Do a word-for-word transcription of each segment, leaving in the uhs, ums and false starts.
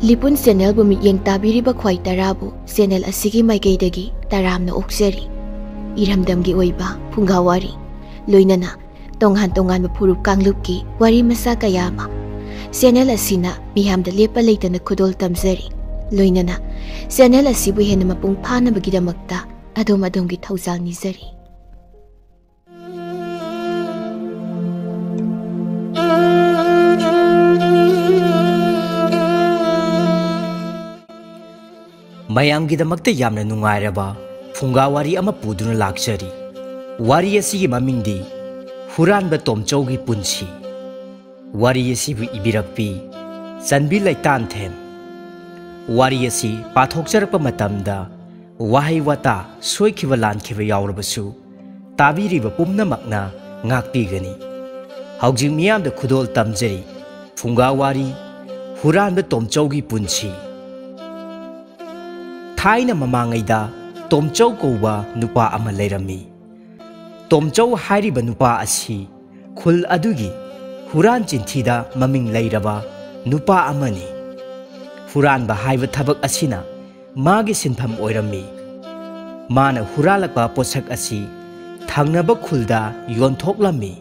ꯂꯤꯄꯨꯟ ꯆꯦꯅꯦꯜꯕꯨ ꯃꯤꯠꯌꯦꯡ ꯇꯥꯕꯤꯔꯤꯕ ꯈ꯭ꯋꯥꯏ ꯇꯔꯥꯕꯨ ꯆꯦꯅꯦꯜ ꯑꯁꯤꯒꯤ ꯃꯥꯏꯀꯩꯗꯒꯤ ꯇꯔꯥꯝꯅ ꯑꯣꯛꯆꯔꯤ꯫ ꯏꯔꯝꯗꯝꯒꯤ ꯑꯣꯏꯕ ꯐꯨꯡꯒꯥ ꯋꯥꯔꯤ, ꯂꯣꯏꯅꯅ ꯇꯣꯉꯥꯟ ꯇꯣꯉꯥꯟꯕ ꯐꯨꯔꯨꯞ ꯀꯥꯡꯂꯨꯞꯀꯤ ꯋꯥꯔꯤ ꯃꯆꯥ ꯀꯌꯥ ꯑꯃ ꯆꯦꯅꯦꯜ ꯑꯁꯤꯅ ꯃꯤꯌꯥꯝꯗ ꯂꯦꯞꯄ ꯂꯩꯇꯅ ꯈꯨꯗꯣꯜ ꯇꯝꯖꯔꯤ꯫ ꯂꯣꯏꯅꯅ ꯆꯦꯅꯦꯜ ꯑꯁꯤꯕꯨ ꯍꯦꯟꯅ ꯃꯄꯨꯡ ꯐꯥꯅꯕꯒꯤꯗꯃꯛꯇ ꯑꯗꯣꯝ ꯑꯗꯣꯝꯒꯤ ꯊꯧꯖꯥꯜ ꯅꯤꯖꯔꯤ꯫ ꯃꯌꯥꯝꯒꯤꯗꯃꯛꯇ ꯌꯥꯝꯅ ꯅꯨꯡꯉꯥꯏꯔꯕ ꯐꯨꯡꯒꯥ ꯋꯥꯔꯤ ꯑꯃ ꯄꯨꯗꯨꯅ ꯂꯥꯛꯆꯔꯤ꯫ ꯋꯥꯔꯤ ꯑꯁꯤꯒꯤ ꯃꯃꯤꯡꯗꯤ ꯍꯨꯔꯥꯟꯕ ꯇꯣꯝꯆꯧꯒꯤ ꯄꯨꯟꯁꯤ꯫ ꯋꯥꯔꯤ ꯑꯁꯤꯕꯨ ꯏꯕꯤꯔꯛꯄꯤ ꯆꯟꯕꯤ ꯂꯩꯇꯥꯟꯊꯦꯝ꯫ ꯋꯥꯔꯤ ꯑꯁꯤ ꯄꯥꯊꯣꯛꯆꯔꯛꯄ ꯃꯇꯝꯗ ꯋꯥꯍꯩ ꯋꯥꯇꯥ ꯁꯣꯏꯈꯤꯕ ꯂꯥꯟꯈꯤꯕ ꯌꯥꯎꯔꯕꯁꯨ ꯇꯥꯕꯤꯔꯤꯕ ꯄꯨꯝꯅꯃꯛꯅ ꯉꯥꯛꯄꯤꯒꯅꯤ꯫ ꯍꯧꯖꯤꯛ ꯃꯤꯌꯥꯝꯗ ꯈꯨꯗꯣꯜ ꯇꯝꯖꯔꯤ ꯐꯨꯡꯒꯥ ꯋꯥꯔꯤ ꯍꯨꯔꯥꯟꯕ ꯇꯣꯝꯆꯧꯒꯤ ꯄꯨꯟꯁꯤ꯫ ꯊꯥꯏꯅ ꯃꯃꯥꯡꯉꯩꯗ ꯇꯣꯝꯆꯧ ꯀꯧꯕ ꯅꯨꯄꯥ ꯑꯃ ꯂꯩꯔꯝꯃꯤ꯫ ꯇꯣꯝꯆꯧ ꯍꯥꯏꯔꯤꯕ ꯅꯨꯄꯥ ꯑꯁꯤ ꯈꯨꯜ ꯑꯗꯨꯒꯤ ꯍꯨꯔꯥꯟ ꯆꯤꯟꯊꯤꯗ ꯃꯃꯤꯡ ꯂꯩꯔꯕ ꯅꯨꯄꯥ ꯑꯃꯅꯤ꯫ ꯍꯨꯔꯥꯟꯕ ꯍꯥꯏꯕ ꯊꯕꯛ ꯑꯁꯤꯅ ꯃꯥꯒꯤ ꯁꯤꯟꯐꯝ ꯑꯣꯏꯔꯝꯃꯤ꯫ ꯃꯥꯅ ꯍꯨꯔꯥꯜꯂꯛꯄ ꯄꯣꯠꯁꯛ ꯑꯁꯤ ꯊꯪꯅꯕ ꯈꯨꯜꯗ ꯌꯣꯟꯊꯣꯛꯂꯝꯃꯤ꯫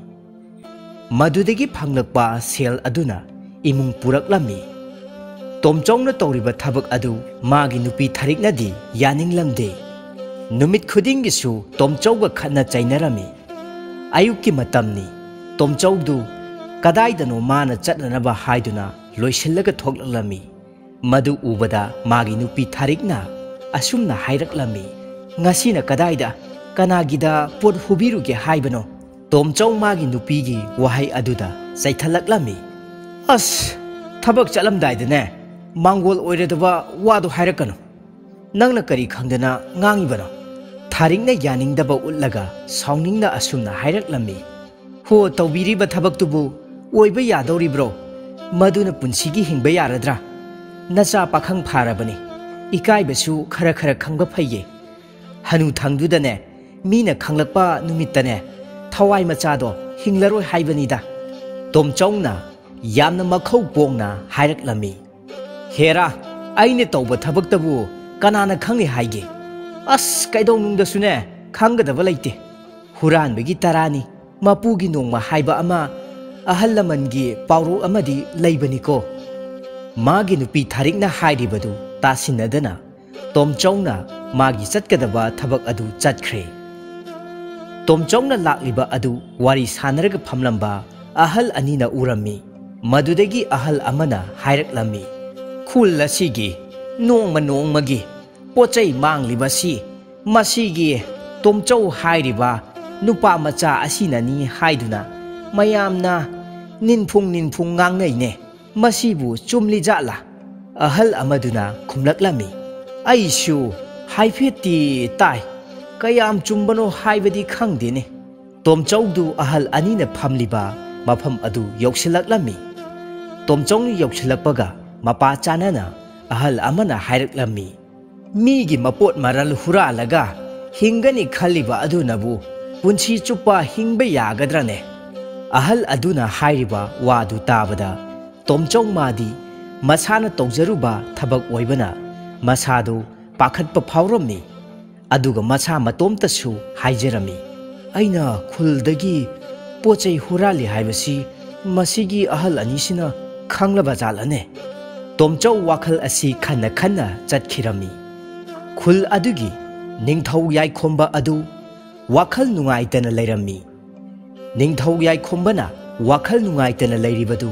ꯃꯗꯨꯗꯒꯤ ꯐꯪꯂꯛꯄ ꯁꯦꯜ ꯑꯗꯨꯅ ꯏꯃꯨꯡ ꯄꯨꯔꯛꯂꯝꯃꯤ꯫ ꯇꯣꯝꯆꯧꯅ ꯇꯧꯔꯤꯕ ꯊꯕꯛ ꯑꯗꯨ ꯃꯥꯒꯤ ꯅꯨꯄꯤ ꯊꯥꯔꯤꯛꯅꯗꯤ ꯌꯥꯅꯤꯡꯂꯝꯗꯦ꯫ ꯅꯨꯃꯤꯠ ꯈꯨꯗꯤꯡꯒꯤꯁꯨ ꯇꯣꯝꯆꯧꯒ ꯈꯠꯅ ꯆꯩꯅꯔꯝꯃꯤ꯫ ꯑꯌꯨꯛꯀꯤ ꯃꯇꯝꯅꯤ꯫ ꯇꯣꯝꯆꯧꯗꯨ ꯀꯗꯥꯏꯗꯅꯣ ꯃꯥꯅ ꯆꯠꯅꯅꯕ ꯍꯥꯏꯗꯨꯅ ꯂꯣꯏꯁꯤꯜꯂꯒ ꯊꯣꯛꯂꯛꯂꯝꯃꯤ꯫ ꯃꯗꯨ ꯎꯕꯗ ꯃꯥꯒꯤ ꯅꯨꯄꯤ ꯊꯥꯔꯤꯛꯅ ꯑꯁꯨꯝꯅ ꯍꯥꯏꯔꯛꯂꯝꯃꯤ, "ꯉꯁꯤꯅ ꯀꯗꯥꯏꯗ ꯀꯅꯥꯒꯤꯗ ꯄꯣꯠ ꯍꯨꯕꯤꯔꯨꯒꯦ ꯍꯥꯏꯕꯅꯣ?" ꯇꯣꯝꯆꯧ ꯃꯥꯒꯤ ꯅꯨꯄꯤꯒꯤ ꯋꯥꯍꯩ ꯑꯗꯨꯗ ꯆꯩꯊꯠꯂꯛꯂꯝꯃꯤ꯫ "ꯑꯁ, ꯊꯕꯛ ꯆꯠꯂꯝꯗꯥꯏꯗꯅꯦ ꯃꯥꯡꯒꯣꯜ ꯑꯣꯏꯔꯗꯕ ꯋꯥꯗꯣ ꯍꯥꯏꯔꯛꯀꯅꯨ꯫ ꯅꯪꯅ ꯀꯔꯤ ꯈꯪꯗꯅ ꯉꯥꯡꯉꯤꯕꯅꯣ?" ꯊꯥꯔꯤꯛꯅ ꯌꯥꯅꯤꯡꯗꯕ ꯎꯠꯂꯒ ꯁꯥꯎꯅꯤꯡꯅ ꯑꯁꯨꯝꯅ ꯍꯥꯏꯔꯛꯂꯝꯃꯤ꯫ "ꯍꯣ, ꯇꯧꯕꯤꯔꯤꯕ ꯊꯕꯛꯇꯨꯕꯨ ꯑꯣꯏꯕ ꯌꯥꯗꯧꯔꯤꯕ꯭ꯔꯣ? ꯃꯗꯨꯅ ꯄꯨꯟꯁꯤꯒꯤ ꯍꯤꯡꯕ ꯌꯥꯔꯗ꯭ꯔꯥ? ꯅꯆꯥ ꯄꯥꯈꯪ ꯐꯥꯔꯕꯅꯤ꯫ ꯏꯀꯥꯏꯕꯁꯨ ꯈꯔ ꯈꯔ ꯈꯪꯕ ꯐꯩꯌꯦ꯫ ꯍꯅꯨꯊꯪꯗꯨꯗꯅꯦ, ꯃꯤꯅ ꯈꯪꯂꯛꯄ ꯅꯨꯃꯤꯠꯇꯅꯦ, ꯊꯋꯥꯏ ꯃꯆꯥꯗꯣ ꯍꯤꯡꯂꯔꯣꯏ ꯍꯥꯏꯕꯅꯤꯗ꯫" ꯇꯣꯝꯆꯧꯅ ꯌꯥꯝꯅ ꯃꯈꯧ ꯄꯣꯡꯅ ꯍꯥꯏꯔꯛꯂꯝꯃꯤ꯫ "ꯍꯦꯔꯥ, ꯑꯩꯅ ꯇꯧꯕ ꯊꯕꯛꯇꯕꯨ ꯀꯅꯥꯅ ꯈꯪꯂꯤ ꯍꯥꯏꯒꯦ? ꯑꯁ, ꯀꯩꯗꯧꯅꯨꯡꯗꯁꯨꯅꯦ ꯈꯪꯒꯗꯕ ꯂꯩꯇꯦ꯫ ꯍꯨꯔꯥꯟꯕꯒꯤ ꯇꯔꯥꯅꯤ, ꯃꯄꯨꯒꯤ ꯅꯣꯡꯃ ꯍꯥꯏꯕ ꯑꯃ, ꯑꯍꯜ ꯂꯃꯟꯒꯤ ꯄꯥꯎꯔꯧ ꯑꯃꯗꯤ ꯂꯩꯕꯅꯤꯀꯣ꯫" ꯃꯥꯒꯤ ꯅꯨꯄꯤ ꯊꯥꯔꯤꯛꯅ ꯍꯥꯏꯔꯤꯕꯗꯨ ꯇꯥꯁꯤꯟꯅꯗꯅ ꯇꯣꯝꯆꯧꯅ ꯃꯥꯒꯤ ꯆꯠꯀꯗꯕ ꯊꯕꯛ ꯑꯗꯨ ꯆꯠꯈ꯭ꯔꯦ꯫ ꯇꯣꯝꯆꯧꯅ ꯂꯥꯛꯂꯤꯕ ꯑꯗꯨ ꯋꯥꯔꯤ ꯁꯥꯟꯅꯔꯒ ꯐꯝꯂꯝꯕ ꯑꯍꯜ ꯑꯅꯤꯅ ꯎꯔꯝꯃꯤ꯫ ꯃꯗꯨꯗꯒꯤ ꯑꯍꯜ ꯑꯃꯅ ꯍꯥꯏꯔꯛꯂꯝꯃꯤ, "ꯈꯨꯜ ꯑꯁꯤꯒꯤ ꯅꯣꯡꯃ ꯅꯣꯡꯃꯒꯤ ꯄꯣꯠ ꯆꯩ ꯃꯥꯡꯂꯤꯕꯁꯤ ꯃꯁꯤꯒꯤ ꯇꯣꯝꯆꯧ ꯍꯥꯏꯔꯤꯕ ꯅꯨꯄꯥ ꯃꯆꯥ ꯑꯁꯤꯅꯅꯤ ꯍꯥꯏꯗꯨꯅ ꯃꯌꯥꯝꯅ ꯅꯤꯟꯐꯨꯡ ꯅꯤꯟꯐꯨꯡ ꯉꯥꯡꯅꯩꯅꯦ꯫ ꯃꯁꯤꯕꯨ ꯆꯨꯝꯂꯤꯖꯥꯠꯂꯥ?" ꯑꯍꯜ ꯑꯃꯗꯨꯅ ꯈꯨꯝꯂꯛꯂꯝꯃꯤ, "ꯑꯩꯁꯨ ꯍꯥꯏꯐꯦꯠꯇꯤ ꯇꯥꯏ, ꯀꯌꯥꯝ ꯆꯨꯝꯕꯅꯣ ꯍꯥꯏꯕꯗꯤ ꯈꯪꯗꯦꯅꯦ꯫" ꯇꯣꯝꯆꯧꯗꯨ ꯑꯍꯜ ꯑꯅꯤꯅ ꯐꯝꯂꯤꯕ ꯃꯐꯝ ꯑꯗꯨ ꯌꯧꯁꯤꯜꯂꯛꯂꯝꯃꯤ꯫ ꯇꯣꯝꯆꯧꯅ ꯌꯧꯁꯤꯜꯂꯛꯄꯒ ꯃꯄꯥ ꯆꯥꯅꯅ ꯑꯍꯜ ꯑꯃꯅ ꯍꯥꯏꯔꯛꯂꯝꯃꯤ, "ꯃꯤꯒꯤ ꯃꯄꯣꯠ ꯃꯔꯜ ꯍꯨꯔꯥꯜꯂꯒ ꯍꯤꯡꯒꯅꯤ ꯈꯜꯂꯤꯕ ꯑꯗꯨꯅꯕꯨ ꯄꯨꯟꯁꯤ ꯆꯨꯞꯄ ꯍꯤꯡꯕ ꯌꯥꯒꯗ꯭ꯔꯅꯦ?" ꯑꯍꯜ ꯑꯗꯨꯅ ꯍꯥꯏꯔꯤꯕ ꯋꯥꯗꯨ ꯇꯥꯕꯗ ꯇꯣꯝꯆꯧ ꯃꯥꯗꯤ ꯃꯁꯥꯅ ꯇꯧꯖꯔꯨꯕ ꯊꯕꯛ ꯑꯣꯏꯕꯅ ꯃꯁꯥꯗꯨ ꯄꯥꯈꯠꯄ ꯐꯥꯎꯔꯝꯃꯤ꯫ ꯑꯗꯨꯒ ꯃꯁꯥ ꯃꯇꯣꯝꯇꯁꯨ ꯍꯥꯏꯖꯔꯝꯃꯤ, "ꯑꯩꯅ ꯈꯨꯜꯗꯒꯤ ꯄꯣꯠ ꯆꯩ ꯍꯨꯔꯥꯜꯂꯤ ꯍꯥꯏꯕꯁꯤ ꯃꯁꯤꯒꯤ ꯑꯍꯜ ꯑꯅꯤꯁꯤꯅ ꯈꯪꯂꯕ ꯖꯥꯠꯂꯅꯦ?" ꯇꯣꯝꯆꯧ ꯋꯥꯈꯜ ꯑꯁꯤ ꯈꯟꯅ ꯈꯟꯅ ꯆꯠꯈꯤꯔꯝꯃꯤ꯫ ꯈꯨꯜ ꯑꯗꯨꯒꯤ ꯅꯤꯡꯊꯧ ꯌꯥꯏꯈꯣꯝꯕ ꯑꯗꯨ ꯋꯥꯈꯜ ꯅꯨꯡꯉꯥꯏꯇꯅ ꯂꯩꯔꯝꯃꯤ꯫ ꯅꯤꯡꯊꯧ ꯌꯥꯏꯈꯣꯝꯕꯅ ꯋꯥꯈꯜ ꯅꯨꯡꯉꯥꯏꯇꯅ ꯂꯩꯔꯤꯕꯗꯨ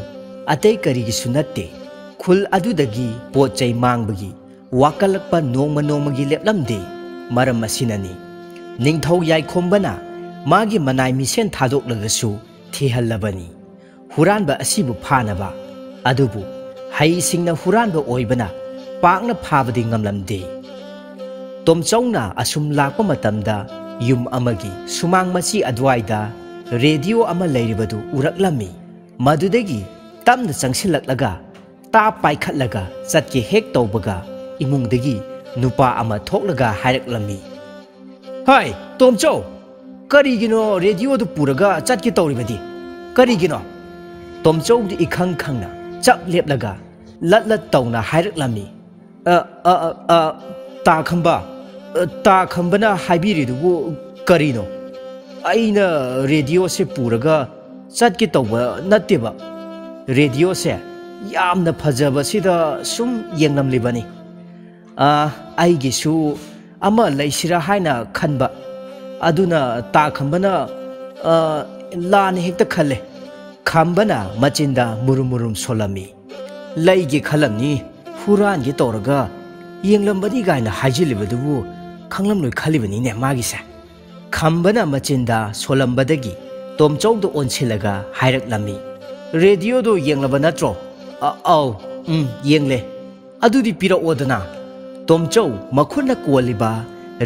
ꯑꯇꯩ ꯀꯔꯤꯒꯤꯁꯨ ꯅꯠꯇꯦ, ꯈꯨꯜ ꯑꯗꯨꯗꯒꯤ ꯄꯣꯠ ꯆꯩ ꯃꯥꯡꯕꯒꯤ ꯋꯥꯀꯠꯂꯛꯄ ꯅꯣꯡꯃ ꯅꯣꯡꯃꯒꯤ ꯂꯦꯞꯂꯝꯗꯦ꯫ ꯃꯔꯝ ꯑꯁꯤꯅꯅꯤ ꯅꯤꯡꯊꯧ ꯌꯥꯏꯈꯣꯝꯕꯅ ꯃꯥꯒꯤ ꯃꯅꯥꯏ ꯃꯤꯁꯦꯟ ꯊꯥꯗꯣꯛꯂꯒꯁꯨ ꯊꯤꯍꯜꯂꯕꯅꯤ ꯍꯨꯔꯥꯟꯕ ꯑꯁꯤꯕꯨ ꯐꯥꯅꯕ꯫ ꯑꯗꯨꯕꯨ ꯍꯩꯁꯤꯡꯅ ꯍꯨꯔꯥꯟꯕ ꯑꯣꯏꯕꯅ ꯄꯥꯛꯅ ꯐꯥꯕꯗꯤ ꯉꯝꯂꯝꯗꯦ꯫ ꯇꯣꯝꯆꯧꯅ ꯑꯁꯨꯝ ꯂꯥꯛꯄ ꯃꯇꯝꯗ ꯌꯨꯝ ꯑꯃꯒꯤ ꯁꯨꯃꯥꯡ ꯃꯆꯤ ꯑꯗꯨꯋꯥꯏꯗ ꯔꯦꯗꯤꯑꯣ ꯑꯃ ꯂꯩꯔꯤꯕꯗꯨ ꯎꯔꯛꯂꯝꯃꯤ꯫ ꯃꯗꯨꯗꯒꯤ ꯇꯞꯅ ꯆꯪꯁꯤꯜꯂꯛꯂꯒ ꯇꯥꯞ ꯄꯥꯏꯈꯠꯂꯒ ꯆꯠꯀꯦ ꯍꯦꯛ ꯇꯧꯕꯒ ꯏꯃꯨꯡꯗꯒꯤ ꯅꯨꯄꯥ ꯑꯃ ꯊꯣꯛꯂꯒ ꯍꯥꯏꯔꯛꯂꯝꯃꯤ, "ꯍꯥꯏ, ꯇꯣꯝꯆꯧ, ꯀꯔꯤꯒꯤꯅꯣ ꯔꯦꯗꯤꯑꯣꯗꯨ ꯄꯨꯔꯒ ꯆꯠꯀꯦ ꯇꯧꯔꯤꯕꯗꯤ? ꯀꯔꯤꯒꯤꯅꯣ?" ꯇꯣꯝꯆꯧꯗꯤ ꯏꯈꯪ ꯈꯪꯅ ꯆꯞ ꯂꯦꯞꯂꯒ ꯂꯠ ꯂꯠ ꯇꯧꯅ ꯍꯥꯏꯔꯛꯂꯝꯃꯤ꯫ "ꯑ, ꯑ, ꯑ, ꯑ, ꯇꯥ ꯈꯝꯕ, ꯑ, ꯇꯥ ꯈꯝꯕꯅ ꯍꯥꯏꯕꯤꯔꯤꯗꯨꯕꯨ ꯀꯔꯤꯅꯣ? ꯑꯩꯅ ꯔꯦꯗꯤꯑꯣꯁꯦ ꯄꯨꯔꯒ ꯆꯠꯀꯦ ꯇꯧꯕ ꯅꯠꯇꯦꯕ꯫ ꯔꯦꯗꯤꯑꯣꯁꯦ ꯌꯥꯝꯅ ꯐꯖꯕꯁꯤꯗ ꯁꯨꯝ ꯌꯦꯡꯂꯝꯂꯤꯕꯅꯤ꯫ ꯑ, ꯑꯩꯒꯤꯁꯨ ꯑꯃ ꯂꯩꯁꯤꯔꯥ ꯍꯥꯏꯅ ꯈꯟꯕ꯫ ꯑꯗꯨꯅ ꯇꯥ ꯈꯝꯕꯅ, ꯑ, ꯂꯥꯟꯅ ꯍꯦꯛꯇ ꯈꯜꯂꯦ꯫" ꯈꯝꯕꯅ ꯃꯆꯤꯟꯗ ꯃꯨꯔꯨꯝ ꯃꯨꯔꯨꯝ ꯁꯣꯜꯂꯝꯃꯤ꯫ "ꯂꯩꯒꯦ ꯈꯜꯂꯝꯅꯤ, ꯍꯨꯔꯥꯟꯒꯦ ꯇꯧꯔꯒ ꯌꯦꯡꯂꯝꯕꯅꯤ" ꯀꯥꯏꯅ ꯍꯥꯏꯖꯤꯜꯂꯤꯕꯗꯨꯕꯨ ꯈꯪꯂꯝꯂꯣꯏ ꯈꯜꯂꯤꯕꯅꯤꯅꯦ ꯃꯥꯒꯤꯁꯦ꯫ ꯈꯝꯕꯅ ꯃꯆꯤꯟꯗ ꯁꯣꯜꯂꯝꯕꯗꯒꯤ ꯇꯣꯝꯆꯧꯗ ꯑꯣꯟꯁꯤꯜꯂꯒ ꯍꯥꯏꯔꯛꯂꯝꯃꯤ, "ꯔꯦꯗꯤꯑꯣꯗꯣ ꯌꯦꯡꯂꯕ ꯅꯠꯇ꯭ꯔꯣ?" "ꯑ-, ꯑꯧ, ꯎꯝ, ꯌꯦꯡꯂꯦ꯫" "ꯑꯗꯨꯗꯤ ꯄꯤꯔꯛꯑꯣꯗꯅ꯫" ꯇꯣꯝꯆꯧ ꯃꯈꯨꯠꯅ ꯀꯣꯜꯂꯤꯕ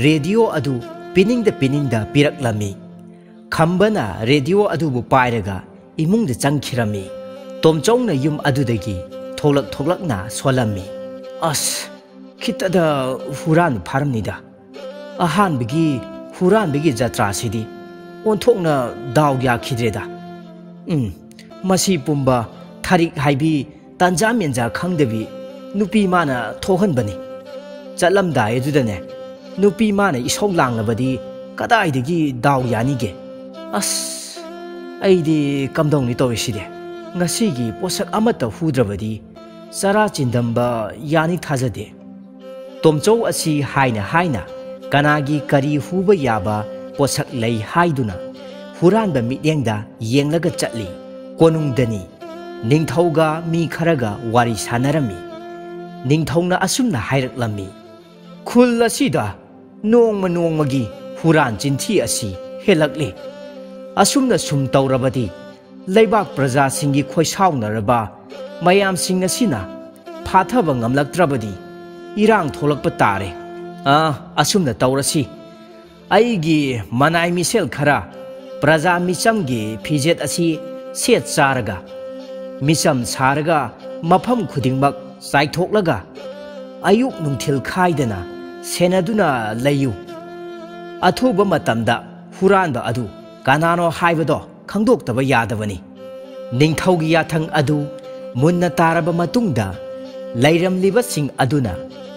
ꯔꯦꯗꯤꯑꯣ ꯑꯗꯨ ꯄꯤꯅꯤꯡꯗ ꯄꯤꯅꯤꯡꯗ ꯄꯤꯔꯛꯂꯝꯃꯤ꯫ ꯈꯝꯕꯅ ꯔꯦꯗꯤꯑꯣ ꯑꯗꯨꯕꯨ ꯄꯥꯏꯔꯒ ꯏꯃꯨꯡꯗ ꯆꯪꯈꯤꯔꯝꯃꯤ꯫ ꯇꯣꯝꯆꯧꯅ ꯌꯨꯝ ꯑꯗꯨꯗꯒꯤ ꯊꯣꯛꯂꯛ ꯊꯣꯛꯂꯛꯅ ꯁꯣꯜꯂꯝꯃꯤ꯫ "ꯑꯁ, ꯈꯤꯇꯗ ꯍꯨꯔꯥꯟ ꯐꯥꯔꯝꯅꯤꯗ꯫ ꯑꯍꯥꯟꯕꯒꯤ ꯍꯨꯔꯥꯟꯕꯒꯤ ꯖꯇ꯭ꯔꯥꯁꯤꯗꯤ ꯑꯣꯟꯊꯣꯛꯅ ꯗꯥꯎ ꯌꯥꯈꯤꯗ꯭ꯔꯦꯗ꯫ ꯎꯝ, ꯃꯁꯤ ꯄꯨꯝꯕ ꯊꯥꯔꯤꯛ ꯍꯥꯏꯕꯤ ꯇꯟꯖꯥ ꯃꯦꯟꯖꯥ ꯈꯪꯗꯕꯤ ꯅꯨꯄꯤ ꯃꯥꯅ ꯊꯣꯛꯍꯟꯕꯅꯤ꯫ ꯆꯠꯂꯝꯗꯥꯏ ꯑꯗꯨꯗꯅꯦ, ꯅꯨꯄꯤ ꯃꯥꯅ ꯏꯁꯧ ꯂꯥꯡꯂꯕꯗꯤ ꯀꯗꯥꯏꯗꯒꯤ ꯗꯥꯎ ꯌꯥꯅꯤꯒꯦ? ꯑꯁ, ꯑꯩꯗꯤ ꯀꯝꯗꯧꯅꯤ ꯇꯧꯔꯤꯁꯤꯗꯤ? ꯉꯁꯤꯒꯤ ꯄꯣꯠꯁꯛ ꯑꯃꯠꯇ ꯍꯨꯗ꯭ꯔꯕꯗꯤ ꯆꯔꯥ ꯆꯤꯟꯗꯝꯕ ꯌꯥꯅꯤ ꯊꯥꯖꯗꯦ꯫" ꯇꯣꯝꯆꯧ ꯑꯁꯤ ꯍꯥꯏꯅ ꯍꯥꯏꯅ ꯀꯅꯥꯒꯤ ꯀꯔꯤ ꯍꯨꯕ ꯌꯥꯕ ꯄꯣꯠꯁꯛ ꯂꯩ ꯍꯥꯏꯗꯨꯅ ꯍꯨꯔꯥꯟꯕ ꯃꯤꯠꯌꯦꯡꯗ ꯌꯦꯡꯂꯒ ꯆꯠꯂꯤ꯫ ꯀꯣꯅꯨꯡꯗꯅꯤ꯫ ꯅꯤꯡꯊꯧꯒ ꯃꯤ ꯈꯔꯒ ꯋꯥꯔꯤ ꯁꯥꯟꯅꯔꯝꯃꯤ꯫ ꯅꯤꯡꯊꯧꯅ ꯑꯁꯨꯝꯅ ꯍꯥꯏꯔꯛꯂꯝꯃꯤ, "ꯈꯨꯜ ꯑꯁꯤꯗ ꯅꯣꯡꯃ ꯅꯣꯡꯃꯒꯤ ꯍꯨꯔꯥꯟ ꯆꯤꯟꯊꯤ ꯑꯁꯤ ꯍꯦꯜꯂꯛꯂꯤ꯫ ꯑꯁꯨꯝꯅ ꯁꯨꯝ ꯇꯧꯔꯕꯗꯤ ꯂꯩꯕꯥꯛ ꯄ꯭ꯔꯖꯥꯁꯤꯡꯒꯤ ꯈꯣꯏꯁꯥꯎꯅꯔꯕ ꯃꯌꯥꯝꯁꯤꯡ ꯑꯁꯤꯅ ꯐꯥꯊꯕ ꯉꯝꯂꯛꯇ꯭ꯔꯕꯗꯤ ꯏꯔꯥꯡ ꯊꯣꯛꯂꯛꯄ ꯇꯥꯔꯦ꯫ ꯑꯥ, ꯑꯁꯨꯝꯅ ꯇꯧꯔꯁꯤ꯫ ꯑꯩꯒꯤ ꯃꯅꯥꯏ ꯃꯤꯁꯦꯜ ꯈꯔ ꯄ꯭ꯔꯖꯥ ꯃꯤꯆꯝꯒꯤ ꯐꯤꯖꯦꯠ ꯑꯁꯤ ꯁꯦꯠ ꯆꯥꯔꯒ, ꯃꯤꯆꯝ ꯁꯥꯔꯒ, ꯃꯐꯝ ꯈꯨꯗꯤꯡꯃꯛ ꯆꯥꯏꯊꯣꯛꯂꯒ, ꯑꯌꯨꯛ ꯅꯨꯡꯊꯤꯜ ꯈꯥꯏꯗꯅ ꯁꯦꯟꯅꯗꯨꯅ ꯂꯩꯌꯨ꯫ ꯑꯊꯨꯕ ꯃꯇꯝꯗ ꯍꯨꯔꯥꯟꯕ ꯑꯗꯨ ꯀꯅꯥꯅꯣ ꯍꯥꯏꯕꯗꯣ ꯈꯪꯗꯣꯛꯇꯕ ꯌꯥꯗꯕꯅꯤ꯫" ꯅꯤꯡꯊꯧꯒꯤ ꯌꯥꯊꯪ ꯑꯗꯨ ꯃꯨꯟꯅ ꯇꯥꯔꯕ ꯃꯇꯨꯡꯗ ꯂꯩꯔꯝꯂꯤꯕꯁꯤꯡ ꯑꯗꯨꯅ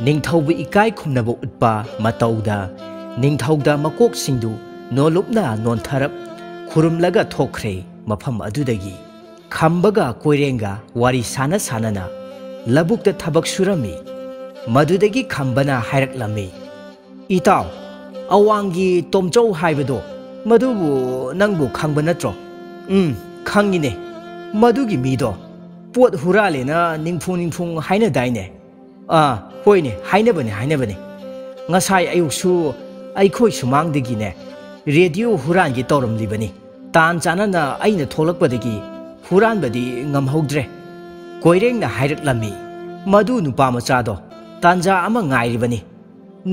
ꯅꯤꯡꯊꯧꯕꯨ ꯏꯀꯥꯏ ꯈꯨꯝꯅꯕ ꯎꯠꯄ ꯃꯇꯧꯗ ꯅꯤꯡꯊꯧꯗ ꯃꯀꯣꯛꯁꯤꯡꯗꯨ ꯅꯣꯜꯂꯨꯞꯅ ꯅꯣꯟꯊꯔꯞ ꯈꯨꯔꯨꯝꯂꯒ ꯊꯣꯛꯈ꯭ꯔꯦ꯫ ꯃꯐꯝ ꯑꯗꯨꯗꯒꯤ ꯈꯝꯕꯒ ꯀꯣꯏꯔꯦꯡꯒ ꯋꯥꯔꯤ ꯁꯥꯟꯅ ꯁꯥꯟꯅꯅ ꯂꯧꯕꯨꯛꯇ ꯊꯕꯛ ꯁꯨꯔꯝꯃꯤ꯫ ꯃꯗꯨꯗꯒꯤ ꯈꯝꯕꯅ ꯍꯥꯏꯔꯛꯂꯝꯃꯤ, "ꯏꯇꯥꯎ, ꯑꯋꯥꯡꯒꯤ ꯇꯣꯝꯆꯧ ꯍꯥꯏꯕꯗꯣ, ꯃꯗꯨꯕꯨ ꯅꯪꯕꯨ ꯈꯪꯕ ꯅꯠꯇ꯭ꯔꯣ?" "ꯎꯝ, ꯈꯪꯉꯤꯅꯦ꯫ ꯃꯗꯨꯒꯤ ꯃꯤꯗꯣ ꯄꯣꯠ ꯍꯨꯔꯥꯜꯂꯦꯅ ꯅꯤꯡꯐꯨꯡ ꯅꯤꯡꯐꯨꯡ ꯍꯥꯏꯅꯗꯥꯏꯅꯦ?" "ꯑꯥ, ꯍꯣꯏꯅꯦ, ꯍꯥꯏꯅꯕꯅꯦ, ꯍꯥꯏꯅꯕꯅꯦ꯫ ꯉꯁꯥꯏ ꯑꯌꯨꯛꯁꯨ ꯑꯩꯈꯣꯏ ꯁꯨꯃꯥꯡꯗꯒꯤꯅꯦ ꯔꯦꯗꯤꯑꯣ ꯍꯨꯔꯥꯟꯒꯦ ꯇꯧꯔꯝꯂꯤꯕꯅꯤ꯫ ꯇꯥꯟ ꯆꯥꯅꯅ ꯑꯩꯅ ꯊꯣꯛꯂꯛꯄꯗꯒꯤ ꯍꯨꯔꯥꯟꯕꯗꯤ ꯉꯝꯍꯧꯗ꯭ꯔꯦ꯫" ꯀꯣꯏꯔꯦꯡꯅ ꯍꯥꯏꯔꯛꯂꯝꯃꯤ, "ꯃꯗꯨ ꯅꯨꯄꯥ ꯃꯆꯥꯗꯣ ꯇꯥꯟꯖꯥ ꯑꯃ ꯉꯥꯏꯔꯤꯕꯅꯤ꯫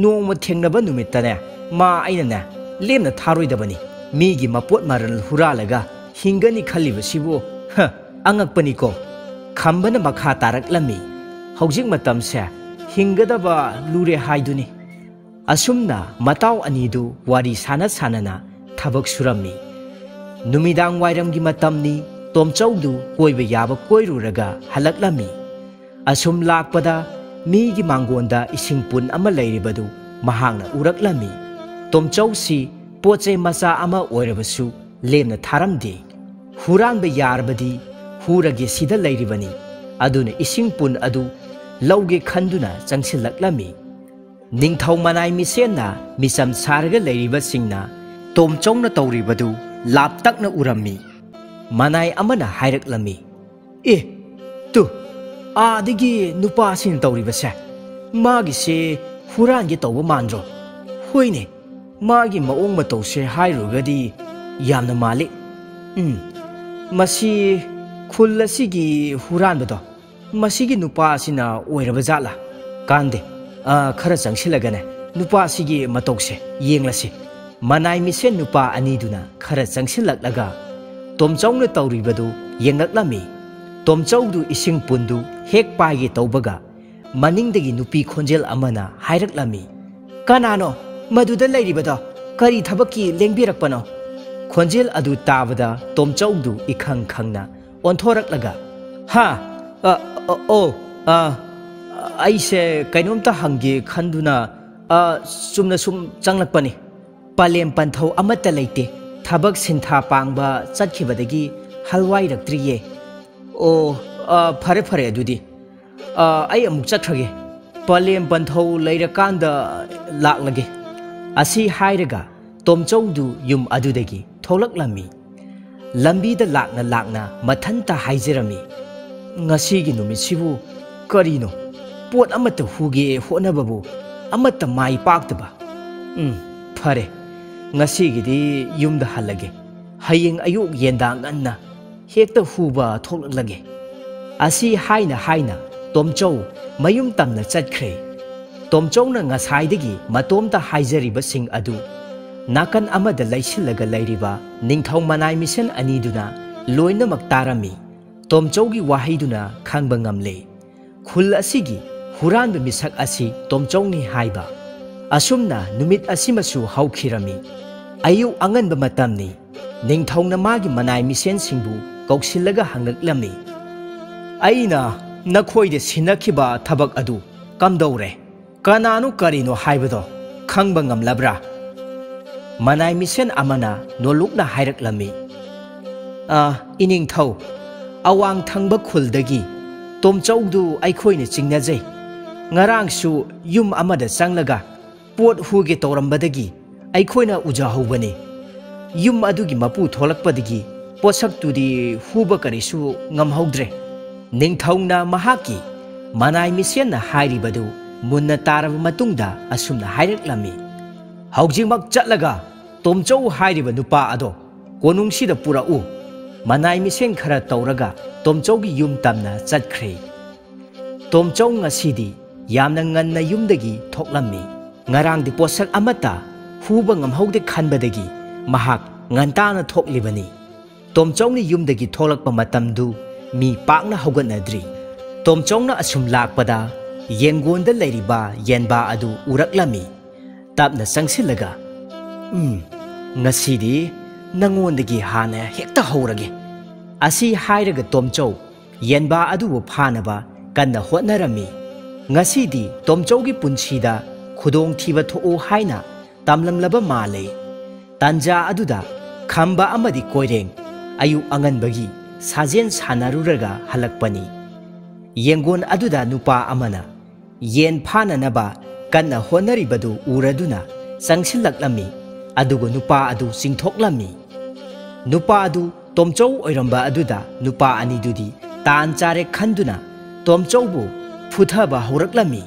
ꯅꯣꯡꯃ ꯊꯦꯡꯅꯕ ꯅꯨꯃꯤꯠꯇꯅꯦ, ꯃꯥ ꯑꯩꯅꯅꯦ ꯂꯦꯝꯅ ꯊꯥꯔꯣꯏꯗꯕꯅꯤ꯫ ꯃꯤꯒꯤ ꯃꯄꯣꯠ ꯃꯔꯜ ꯍꯨꯔꯥꯜꯂꯒ ꯍꯤꯡꯒꯅꯤ ꯈꯜꯂꯤꯕꯁꯤꯕꯨ, ꯍ, ꯑꯉꯛꯄꯅꯤꯀꯣ꯫" ꯈꯝꯕꯅ ꯃꯈꯥ ꯇꯥꯔꯛꯂꯝꯃꯤ, "ꯍꯧꯖꯤꯛ ꯃꯇꯝꯁꯦ ꯍꯤꯡꯒꯗꯕ ꯂꯨꯔꯦ ꯍꯥꯏꯗꯨꯅꯤ꯫" ꯑꯁꯨꯝꯅ ꯃꯇꯥꯎ ꯑꯅꯤꯗꯨ ꯋꯥꯔꯤ ꯁꯥꯟꯅ ꯁꯥꯟꯅꯅ ꯊꯕꯛ ꯁꯨꯔꯝꯃꯤ꯫ ꯅꯨꯃꯤꯗꯥꯡ ꯋꯥꯏꯔꯝꯒꯤ ꯃꯇꯝꯅꯤ꯫ ꯇꯣꯝꯆꯧꯗꯨ ꯀꯣꯏꯕ ꯌꯥꯕ ꯀꯣꯏꯔꯨꯔꯒ ꯍꯜꯂꯛꯂꯝꯃꯤ꯫ ꯑꯁꯨꯝ ꯂꯥꯛꯄꯗ ꯃꯤꯒꯤ ꯃꯥꯡꯒꯣꯟꯗ ꯏꯁꯤꯡ ꯄꯨꯟ ꯑꯃ ꯂꯩꯔꯤꯕꯗꯨ ꯃꯍꯥꯛꯅ ꯎꯔꯛꯂꯝꯃꯤ꯫ ꯇꯣꯝꯆꯧꯁꯤ ꯄꯣꯠ ꯆꯩ ꯃꯆꯥ ꯑꯃ ꯑꯣꯏꯔꯕꯁꯨ ꯂꯦꯝꯅ ꯊꯥꯔꯝꯗꯦ꯫ "ꯍꯨꯔꯥꯟꯕ ꯌꯥꯔꯕꯗꯤ ꯍꯨꯔꯒꯦ ꯁꯤꯗ ꯂꯩꯔꯤꯕꯅꯤ꯫" ꯑꯗꯨꯅ ꯏꯁꯤꯡ ꯄꯨꯟ ꯑꯗꯨ ꯂꯧꯒꯦ ꯈꯟꯗꯨꯅ ꯆꯪꯁꯤꯜꯂꯛꯂꯝꯃꯤ꯫ ꯅꯤꯡꯊꯧ ꯃꯅꯥꯏ ꯃꯤꯁꯦꯟꯅ ꯃꯤꯆꯝ ꯁꯥꯔꯒ ꯂꯩꯔꯤꯕꯁꯤꯡꯅ ꯇꯣꯝꯆꯧꯅ ꯇꯧꯔꯤꯕꯗꯨ ꯂꯥꯞꯇꯛꯅ ꯎꯔꯝꯃꯤ꯫ ꯃꯅꯥꯏ ꯑꯃꯅ ꯍꯥꯏꯔꯛꯂꯝꯃꯤ, "ꯑꯦ, ꯇꯨ, ꯑꯥꯗꯒꯤ ꯅꯨꯄꯥꯁꯤꯡꯅ ꯇꯧꯔꯤꯕꯁꯦ, ꯃꯥꯒꯤꯁꯦ ꯍꯨꯔꯥꯟꯒꯦ ꯇꯧꯕ ꯃꯥꯟꯗ꯭ꯔꯣ? ꯍꯣꯏꯅꯦ, ꯃꯥꯒꯤ ꯃꯑꯣꯡ ꯃꯇꯧꯁꯦ ꯍꯥꯏꯔꯨꯔꯒꯗꯤ ꯌꯥꯝꯅ ꯃꯥꯜꯂꯤ꯫ ꯎꯝ, ꯃꯁꯤ ꯈꯨꯜ ꯑꯁꯤꯒꯤ ꯍꯨꯔꯥꯟꯕꯗꯣ ꯃꯁꯤꯒꯤ ꯅꯨꯄꯥꯁꯤꯅ ꯑꯣꯏꯔꯕ ꯖꯥꯠꯂꯥ? ꯀꯥꯟꯗꯦ, ꯑ, ꯈꯔ ꯆꯪꯁꯤꯜꯂꯒꯅꯦ ꯅꯨꯄꯥꯁꯤꯒꯤ ꯃꯇꯧꯁꯦ ꯌꯦꯡꯂꯁꯤ꯫" ꯃꯅꯥꯏ ꯃꯤꯁꯦꯟ ꯅꯨꯄꯥ ꯑꯅꯤꯗꯨꯅ ꯈꯔ ꯆꯪꯁꯤꯜꯂꯛꯂꯒ ꯇꯣꯝꯆꯧꯅ ꯇꯧꯔꯤꯕꯗꯨ ꯌꯦꯡꯂꯛꯂꯝꯃꯤ꯫ ꯇꯣꯝꯆꯧꯗꯨ ꯏꯁꯤꯡ ꯄꯨꯟꯗꯨ ꯍꯦꯛ ꯄꯥꯏꯒꯦ ꯇꯧꯕꯒ ꯃꯅꯤꯡꯗꯒꯤ ꯅꯨꯄꯤ ꯈꯣꯟꯖꯦꯜ ꯑꯃꯅ ꯍꯥꯏꯔꯛꯂꯝꯃꯤ, "ꯀꯅꯥꯅꯣ ꯃꯗꯨꯗ ꯂꯩꯔꯤꯕꯗꯣ? ꯀꯔꯤ ꯊꯕꯛꯀꯤ ꯂꯦꯡꯕꯤꯔꯛꯄꯅꯣ?" ꯈꯣꯟꯖꯦꯜ ꯑꯗꯨ ꯇꯥꯕꯗ ꯇꯣꯝꯆꯧꯗꯨ ꯏꯈꯪ ꯈꯪꯅ ꯑꯣꯟꯊꯣꯔꯛꯂꯒ, "ꯍꯥ? ꯑ, ꯑ, ꯑꯣ, ꯑ, ꯑꯩꯁꯦ ꯀꯩꯅꯣꯝꯇ ꯍꯪꯒꯦ ꯈꯟꯗꯨꯅ, ꯑ, ꯆꯨꯝꯅ ꯁꯨꯝ ꯆꯪꯂꯛꯄꯅꯤ꯫ ꯄꯂꯦꯝ ꯄꯟꯊꯧ ꯑꯃꯠꯇ ꯂꯩꯇꯦ꯫ ꯊꯕꯛ ꯁꯤꯟꯊꯥ ꯄꯥꯡꯕ ꯆꯠꯈꯤꯕꯗꯒꯤ ꯍꯜꯋꯥꯏꯔꯛꯇ꯭ꯔꯤꯌꯦ꯫ ꯑꯣ, ꯑ, ꯐꯔꯦ, ꯐꯔꯦ, ꯑꯗꯨꯗꯤ꯫ ꯑ, ꯑꯩ ꯑꯃꯨꯛ ꯆꯠꯈ꯭ꯔꯒꯦ꯫ ꯄꯂꯦꯝ ꯄꯟꯊꯧ ꯂꯩꯔꯀꯥꯟꯗ ꯂꯥꯛꯂꯒꯦ꯫ ꯑꯁꯤ ꯍꯥꯏꯔꯒ ꯇꯣꯝꯆꯧꯗꯨ ꯌꯨꯝ ꯑꯗꯨꯗꯒꯤ ꯊꯣꯛꯂꯛꯂꯝꯃꯤ꯫ ꯂꯝꯕꯤꯗ ꯂꯥꯛꯅ ꯂꯥꯛꯅ ꯃꯊꯟꯇ ꯍꯥꯏꯖꯔꯝꯃꯤ, "ꯉꯁꯤꯒꯤ ꯅꯨꯃꯤꯠꯁꯤꯕꯨ ꯀꯔꯤꯅꯣ? ꯄꯣꯠ ꯑꯃꯠꯇ ꯍꯨꯒꯦ ꯍꯣꯠꯅꯕꯕꯨ ꯑꯃꯠꯇ ꯃꯥꯏ ꯄꯥꯛꯇꯕ꯫ ꯎꯝ, ꯐꯔꯦ, ꯉꯁꯤꯒꯤꯗꯤ ꯌꯨꯝꯗ ꯍꯜꯂꯒꯦ꯫ ꯍꯌꯦꯡ ꯑꯌꯨꯛ ꯌꯦꯟꯗꯥ ꯉꯟꯅ ꯍꯦꯛꯇ ꯍꯨꯕ ꯊꯣꯛꯂꯛꯂꯒꯦ"꯫ ꯑꯁꯤ ꯍꯥꯏꯅ ꯍꯥꯏꯅ ꯇꯣꯝꯆꯧ ꯃꯌꯨꯝ ꯇꯝꯅ ꯆꯠꯈ꯭ꯔꯦ꯫ ꯇꯣꯝꯆꯧꯅ ꯉꯁꯥꯏꯗꯒꯤ ꯃꯇꯣꯝꯇ ꯍꯥꯏꯖꯔꯤꯕꯁꯤꯡ ꯑꯗꯨ ꯅꯥꯀꯟ ꯑꯃꯗ ꯂꯩꯁꯤꯜꯂꯒ ꯂꯩꯔꯤꯕ ꯅꯤꯡꯊꯧ ꯃꯅꯥꯏ ꯃꯤꯁꯦꯟ ꯑꯅꯤꯗꯨꯅ ꯂꯣꯏꯅꯃꯛ ꯇꯥꯔꯝꯃꯤ꯫ ꯇꯣꯝꯆꯧꯒꯤ ꯋꯥꯍꯩꯗꯨꯅ ꯈꯪꯕ ꯉꯝꯂꯦ꯫ ꯈꯨꯜ ꯑꯁꯤꯒꯤ ꯍꯨꯔꯥꯟꯕ ꯃꯤꯁꯛ ꯑꯁꯤ ꯇꯣꯝꯆꯧꯅꯤ ꯍꯥꯏꯕ꯫ ꯑꯁꯨꯝꯅ ꯅꯨꯃꯤꯠ ꯑꯁꯤꯃꯁꯨ ꯍꯧꯈꯤꯔꯝꯃꯤ꯫ ꯑꯌꯨꯛ ꯑꯉꯟꯕ ꯃꯇꯝꯅꯤ꯫ ꯅꯤꯡꯊꯧꯅ ꯃꯥꯒꯤ ꯃꯅꯥꯏ ꯃꯤꯁꯦꯟꯁꯤꯡꯕꯨ ꯀꯧꯁꯤꯜꯂꯒ ꯍꯪꯂꯛꯂꯝꯃꯤ, "ꯑꯩꯅ ꯅꯈꯣꯏꯗ ꯁꯤꯟꯅꯈꯤꯕ ꯊꯕꯛ ꯑꯗꯨ ꯀꯝꯗꯧꯔꯦ? ꯀꯅꯥꯅꯣ ꯀꯔꯤꯅꯣ ꯍꯥꯏꯕꯗꯣ ꯈꯪꯕ ꯉꯝꯂꯕ꯭ꯔꯥ?" ꯃꯅꯥꯏ ꯃꯤꯁꯦꯟ ꯑꯃꯅ ꯅꯣꯜꯂꯨꯛꯅ ꯍꯥꯏꯔꯛꯂꯝꯃꯤ, "ꯑ, ꯏꯅꯤꯡꯊꯧ, ꯑꯋꯥꯡ ꯊꯪꯕ ꯈꯨꯜꯗꯒꯤ ꯇꯣꯝꯆꯧꯗꯨ ꯑꯩꯈꯣꯏꯅ ꯆꯤꯡꯅꯖꯩ꯫ ꯉꯔꯥꯡꯁꯨ ꯌꯨꯝ ꯑꯃꯗ ꯆꯪꯂꯒ ꯄꯣꯠ ꯍꯨꯒꯦ ꯇꯧꯔꯝꯕꯗꯒꯤ ꯑꯩꯈꯣꯏꯅ ꯎꯖꯍꯧꯕꯅꯤ꯫ ꯌꯨꯝ ꯑꯗꯨꯒꯤ ꯃꯄꯨ ꯊꯣꯛꯂꯛꯄꯗꯒꯤ ꯄꯣꯠꯁꯛꯇꯨꯗꯤ ꯍꯨꯕ ꯀꯔꯤꯁꯨ ꯉꯝꯍꯧꯗ꯭ꯔꯦ"꯫ ꯅꯤꯡꯊꯧꯅ ꯃꯍꯥꯛꯀꯤ ꯃꯅꯥꯏ ꯃꯤꯁꯦꯟꯅ ꯍꯥꯏꯔꯤꯕꯗꯨ ꯃꯨꯟꯅ ꯇꯥꯔꯕ ꯃꯇꯨꯡꯗ ꯑꯁꯨꯝꯅ ꯍꯥꯏꯔꯛꯂꯝꯃꯤ, "ꯍꯧꯖꯤꯛꯃꯛ ꯆꯠꯂꯒ ꯇꯣꯝꯆꯧ ꯍꯥꯏꯔꯤꯕ ꯅꯨꯄꯥ ꯑꯗꯣ ꯀꯣꯅꯨꯡꯁꯤꯗ ꯄꯨꯔꯛꯎ"꯫ ꯃꯅꯥꯏ ꯃꯤꯁꯦꯟ ꯈꯔ ꯇꯧꯔꯒ ꯇꯣꯝꯆꯧꯒꯤ ꯌꯨꯝ ꯇꯝꯅ ꯆꯠꯈ꯭ꯔꯦ꯫ ꯇꯣꯝꯆꯧ ꯉꯁꯤꯗꯤ ꯌꯥꯝꯅ ꯉꯟꯅ ꯌꯨꯝꯗꯒꯤ ꯊꯣꯛꯂꯝꯃꯤ꯫ ꯉꯔꯥꯡꯗꯤ ꯄꯣꯠꯁꯛ ꯑꯃꯠꯇ ꯍꯨꯕ ꯉꯝꯍꯧꯗꯦ ꯈꯟꯕꯗꯒꯤ ꯃꯍꯥꯛ ꯉꯟꯇꯥꯅ ꯊꯣꯛꯂꯤꯕꯅꯤ꯫ ꯇꯣꯝꯆꯧꯅ ꯌꯨꯝꯗꯒꯤ ꯊꯣꯛꯂꯛꯄ ꯃꯇꯝꯗꯨ ꯃꯤ ꯄꯥꯛꯅ ꯍꯧꯒꯠꯅꯗ꯭ꯔꯤ꯫ ꯇꯣꯝꯆꯧꯅ ꯑꯁꯨꯝ ꯂꯥꯛꯄꯗ ꯌꯦꯡꯒꯣꯟꯗ ꯂꯩꯔꯤꯕ ꯌꯦꯟꯕꯥ ꯑꯗꯨ ꯎꯔꯛꯂꯝꯃꯤ꯫ ꯇꯞꯅ ꯆꯪꯁꯤꯜꯂꯒ, "ꯎꯝ, ꯉꯁꯤꯗꯤ ꯅꯉꯣꯟꯗꯒꯤ ꯍꯥꯟꯅ ꯍꯦꯛꯇ ꯍꯧꯔꯒꯦ"꯫ ꯑꯁꯤ ꯍꯥꯏꯔꯒ ꯇꯣꯝꯆꯧ ꯌꯦꯟꯕꯥ ꯑꯗꯨꯕꯨ ꯐꯥꯅꯕ ꯀꯟꯅ ꯍꯣꯠꯅꯔꯝꯃꯤ꯫ ꯉꯁꯤꯗꯤ ꯇꯣꯝꯆꯧꯒꯤ ꯄꯨꯟꯁꯤꯗ ꯈꯨꯗꯣꯡꯊꯤꯕ ꯊꯣꯛꯎ ꯍꯥꯏꯅ ꯇꯝꯂꯝꯂꯕ ꯃꯥꯜꯂꯦ꯫ ꯇꯥꯟꯖꯥ ꯑꯗꯨꯗ ꯈꯝꯕ ꯑꯃꯗꯤ ꯀꯣꯏꯔꯦꯡ ꯑꯌꯨꯛ ꯑꯉꯟꯕꯒꯤ ꯁꯥꯖꯦꯜ ꯁꯥꯟꯅꯔꯨꯔꯒ ꯍꯜꯂꯛꯄꯅꯤ꯫ ꯌꯦꯡꯒꯣꯟ ꯑꯗꯨꯗ ꯅꯨꯄꯥ ꯑꯃꯅ ꯌꯦꯟ ꯐꯥꯅꯅꯕ ꯀꯟꯅ ꯍꯣꯠꯅꯔꯤꯕꯗꯨ ꯎꯔꯗꯨꯅ ꯆꯪꯁꯤꯜꯂꯛꯂꯝꯃꯤ꯫ ꯑꯗꯨꯒ ꯅꯨꯄꯥ ꯑꯗꯨ ꯆꯤꯡꯊꯣꯛꯂꯝꯃꯤ꯫ ꯅꯨꯄꯥ ꯑꯗꯨ ꯇꯣꯝꯆꯧ ꯑꯣꯏꯔꯝꯕ ꯑꯗꯨꯗ ꯅꯨꯄꯥ ꯑꯅꯤꯗꯨꯗꯤ ꯇꯥꯟ ꯆꯥꯔꯦ ꯈꯟꯗꯨꯅ ꯇꯣꯝꯆꯧꯕꯨ ꯐꯨꯊꯕ ꯍꯧꯔꯛꯂꯝꯃꯤ꯫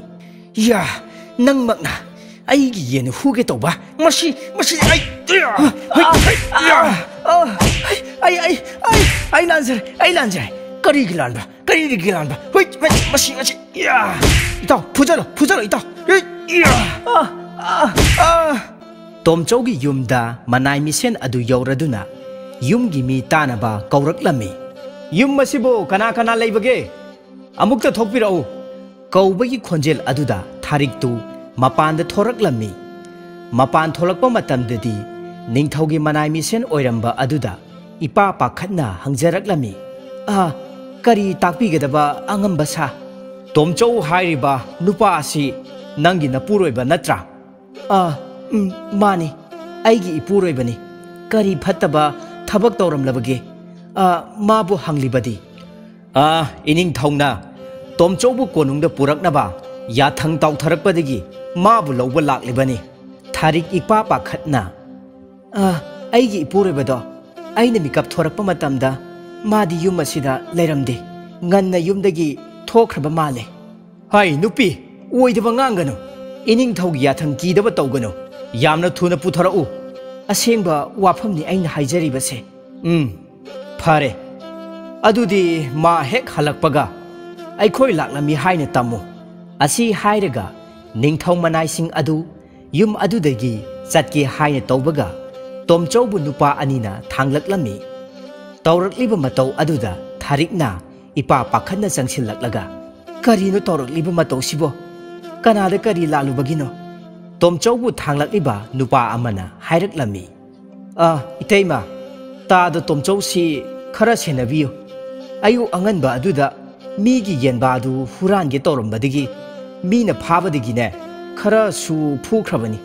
"ꯌꯥ, ꯅꯪꯃꯛꯅ ꯑꯩꯒꯤ ꯌꯦꯟ ꯍꯨꯒꯦ ꯇꯧꯕ? ꯃꯁꯤ, ꯃꯁꯤ ꯑꯩ, ꯌꯥ, ꯍꯩ, ꯍꯩ, ꯌꯥ, ꯑꯩ, ꯑꯩ, ꯑꯩ, ꯑꯩ ꯂꯥꯟꯖꯔꯦ, ꯑꯩ ꯂꯥꯟꯖꯔꯦ꯫ ꯀꯔꯤꯒꯤ ꯂꯥꯟꯕ? ꯀꯔꯤꯒꯤ ꯂꯥꯟꯕ? ꯍꯨꯏ, ꯍꯨꯏ, ꯃꯁꯤ, ꯃꯁꯤ, ꯌꯥ!" "ꯏꯇꯥꯎ, ꯐꯨꯖꯜꯂꯣ, ꯐꯨꯖꯜꯂꯣ, ꯏꯇꯥꯎ꯫ ꯍꯨꯏ, ꯌꯥ!" ꯑꯥ, ꯑꯥ, ꯑꯥ꯫ ꯇꯣꯝꯆꯧꯒꯤ ꯌꯨꯝꯗ ꯃꯅꯥꯏ ꯃꯤꯁꯦꯟ ꯑꯗꯨ ꯌꯧꯔꯗꯨꯅ ꯌꯨꯝꯒꯤ ꯃꯤ ꯇꯥꯅꯕ ꯀꯧꯔꯛꯂꯝꯃꯤ꯫ "ꯌꯨꯝ ꯑꯁꯤꯕꯨ ꯀꯅꯥ ꯀꯅꯥ ꯂꯩꯕꯒꯦ? ꯑꯃꯨꯛꯇ ꯊꯣꯛꯄꯤꯔꯛꯎ" ꯀꯧꯕꯒꯤ ꯈꯣꯟꯖꯦꯜ ꯑꯗꯨꯗ ꯊꯥꯔꯤꯛꯇꯨ ꯃꯄꯥꯟꯗ ꯊꯣꯔꯛꯂꯝꯃꯤ꯫ ꯃꯄꯥꯟ ꯊꯣꯛꯂꯛꯄ ꯃꯇꯝꯗꯗꯤ ꯅꯤꯡꯊꯧꯒꯤ ꯃꯅꯥꯏ ꯃꯤꯁꯦꯟ ꯑꯣꯏꯔꯝꯕ ꯑꯗꯨꯗ ꯏꯄꯥ ꯄꯥꯈꯠꯅ ꯍꯪꯖꯔꯛꯂꯝꯃꯤ, "ꯑ, ꯀꯔꯤ ꯇꯥꯛꯄꯤꯒꯗꯕ ꯑꯉꯝꯕ ꯁꯥ?" "ꯇꯣꯝꯆꯧ ꯍꯥꯏꯔꯤꯕ ꯅꯨꯄꯥ ꯑꯁꯤ ꯅꯪꯒꯤ ꯅꯄꯨꯔꯣꯏꯕ ꯅꯠꯇ꯭ꯔꯥ?" "ꯑ, ꯎꯝ, ꯃꯥꯅꯤ, ꯑꯩꯒꯤ ꯏꯄꯨꯔꯣꯏꯕꯅꯤ꯫ ꯀꯔꯤ ꯐꯠꯇꯕ ꯊꯕꯛ ꯇꯧꯔꯝꯂꯕꯒꯦ? ꯑ, ꯃꯥꯕꯨ ꯍꯪꯂꯤꯕꯗꯤ?" "ꯑ, ꯏꯅꯤꯡꯊꯧꯅ ꯇꯣꯝꯆꯧꯕꯨ ꯀꯣꯅꯨꯡꯗ ꯄꯨꯔꯛꯅꯕ ꯌꯥꯊꯪ ꯇꯥꯎꯊꯔꯛꯄꯗꯒꯤ ꯃꯥꯕꯨ ꯂꯧꯕ ꯂꯥꯛꯂꯤꯕꯅꯤ꯫" ꯊꯥꯔꯤꯛ ꯏꯄꯥ ꯄꯥꯈꯠꯅ, "ꯑ, ꯑꯩꯒꯤ ꯏꯄꯨꯔꯣꯏꯕꯗꯣ, ꯑꯩꯅ ꯃꯤꯀꯞ ꯊꯣꯔꯛꯄ ꯃꯇꯝꯗ ꯃꯥꯗꯤ ꯌꯨꯝ ꯑꯁꯤꯗ ꯂꯩꯔꯝꯗꯦ꯫ ꯉꯟꯅ ꯌꯨꯝꯗꯒꯤ ꯊꯣꯛꯈ꯭ꯔꯕ ꯃꯥꯜꯂꯦ꯫" "ꯍꯥꯏ, ꯅꯨꯄꯤ, ꯑꯣꯏꯗꯕ ꯉꯥꯡꯒꯅꯨ꯫ ꯏꯅꯤꯡꯊꯧꯒꯤ ꯌꯥꯊꯪ ꯀꯤꯗꯕ ꯇꯧꯒꯅꯨ꯫ ꯌꯥꯝꯅ ꯊꯨꯅ ꯄꯨꯊꯣꯔꯛꯎ꯫ ꯑꯁꯦꯡꯕ ꯋꯥꯐꯝꯅꯤ ꯑꯩꯅ ꯍꯥꯏꯖꯔꯤꯕꯁꯦ꯫" "ꯎꯝ, ꯐꯔꯦ꯫ ꯑꯗꯨꯗꯤ ꯃꯥ ꯍꯦꯛ ꯍꯜꯂꯛꯄꯒ ꯑꯩꯈꯣꯏ ꯂꯥꯛꯂꯝꯃꯤ ꯍꯥꯏꯅ ꯇꯝꯃꯨ꯫" ꯑꯁꯤ ꯍꯥꯏꯔꯒ ꯅꯤꯡꯊꯧ ꯃꯅꯥꯏꯁꯤꯡ ꯑꯗꯨ ꯌꯨꯝ ꯑꯗꯨꯗꯒꯤ ꯆꯠꯀꯦ ꯍꯥꯏꯅ ꯇꯧꯕꯒ ꯇꯣꯝꯆꯧꯕꯨ ꯅꯨꯄꯥ ꯑꯅꯤꯅ ꯊꯥꯡꯂꯛꯂꯝꯃꯤ꯫ ꯇꯧꯔꯛꯂꯤꯕ ꯃꯇꯧ ꯑꯗꯨꯗ ꯊꯥꯔꯤꯛꯅ ꯏꯄꯥ ꯄꯥꯈꯠꯅ ꯆꯪꯁꯤꯜꯂꯛꯂꯒ, "ꯀꯔꯤꯅꯣ ꯇꯧꯔꯛꯂꯤꯕ ꯃꯇꯧꯁꯤꯕꯣ? ꯀꯅꯥꯗ ꯀꯔꯤ ꯂꯥꯜꯂꯨꯕꯒꯤꯅꯣ?" ꯇꯣꯝꯆꯧꯕꯨ ꯊꯥꯡꯂꯛꯂꯤꯕ ꯅꯨꯄꯥ ꯑꯃꯅ ꯍꯥꯏꯔꯛꯂꯝꯃꯤ, "ꯑ, ꯏꯇꯩꯃ, ꯇꯥꯗ ꯇꯣꯝꯆꯧꯁꯤ ꯈꯔ ꯁꯦꯟꯅꯕꯤꯌꯨ꯫ ꯑꯌꯨꯛ ꯑꯉꯟꯕ ꯑꯗꯨꯗ ꯃꯤꯒꯤ ꯌꯦꯟꯕꯥꯗꯨ ꯍꯨꯔꯥꯟꯒꯦ ꯇꯧꯔꯝꯕꯗꯒꯤ ꯃꯤꯅ ꯐꯥꯕꯗꯒꯤꯅꯦ ꯈꯔꯁꯨ ꯐꯨꯈ꯭ꯔꯕꯅꯤ꯫